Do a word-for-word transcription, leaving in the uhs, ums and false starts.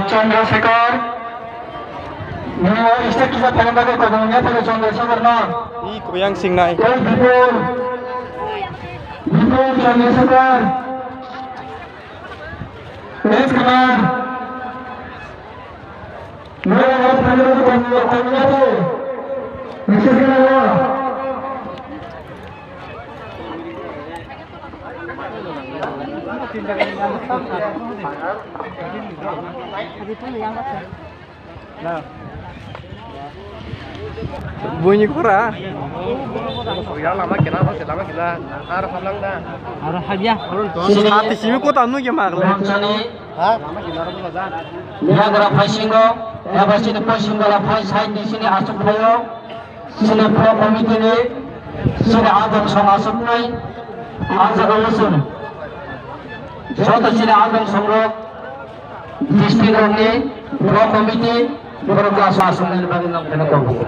Chandra Shekhar. Nini o state kisa phaina bagwi kothoma wngya thangwi Chandra Shekhar no. I koyang singnai. Tei Bipul. Bipul Chandra Shekhar. Thanks, Kumar. Nini o state kisa phaina bagwi kothoma wngya thangwi Chandra Shekhar no. Buini khora. Lama kena, lama kena. Aro hablang da. Aro habya. Sini. Hati simi kota nugya magle. Lama kena, lama kena. Yagra phaisingo, eba sini phaisingo la phai side ni sini asuk phaio. Chini pro committee ni chini adong song asuknai, ah jaga o chwng joto chini adong song rok district rok ni pro committee borok aswk aswk nai bagwi nang pheno tongo.